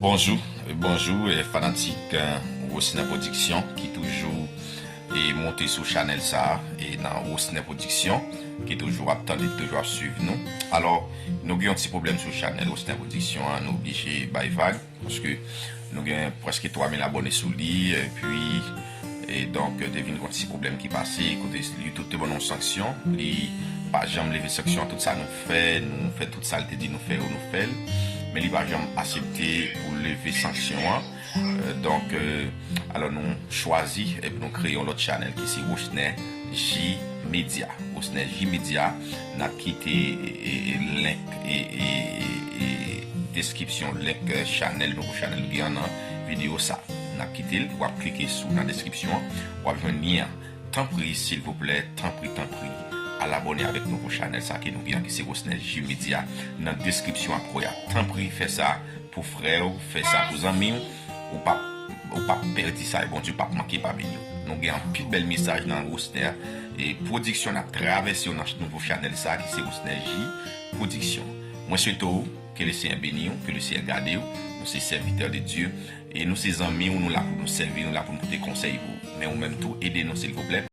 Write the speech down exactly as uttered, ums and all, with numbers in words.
Bonjou, bonjou, eh, fanatik, eh, Rosner Production ki toujou, eh, monte sou chanèl sa a, e nan Rosner Production, ki toujou ap tande, ki toujou ap swiv nou. Alò, nou gen yon ti pwoblèm sou chanèl Rosner Production an, nou oblije bay vag, paske nou gen prèske twa mil abòne sou li, epi, e donk, te vin gen yon ti pwoblèm ki pase, kote YouTube te ban nou sanksyon, li pa janm leve sanksyon an, tout sa nou fè, nou fè tout sa l te di nou fè yo, nou fè l, men li pa janm aksepte pou leve sanksyon an. Euh, donk, euh, alò nou chwazi epi nou kreye yon lòt chanèl ki se Rosner J Media. Rosner J Media, n ap kite, e, e, link, e, e, e, deskripsyon, link, euh, chanèl, nouvo chanèl nou gen an nan videyo sa. N ap kite l, w ap klike sou nan deskripsyon an, w ap jwenn lyen an. Tanpri, silvouplè, tanpri, tanpri, al abòne avèk nouvo chanèl sa ke nou gen an, ki se Rosner J Media, nan deskripsyon apre a. Tanpri, fè sa pou frè w, fè sa pou zanmi w, ou p ap, ou p ap pèdi sa, e Bondye p ap manke pa beni w. Nou gen anpil bèl mesaj nan Rosner, e pwodiksyon n ap travèse yo nan nouvo chanèl sa, ki se Rosner J Pwodiksyon. Mwen swete w ke Lesenyè beni w, ke Lesenyè gade w. Nou se sèvitè de Dye, e nou se zanmi w, nou la pou nou sèvi, nou la pou nou pote konsèy pou ou. Men ou menm tou, ede nou, silvouplè.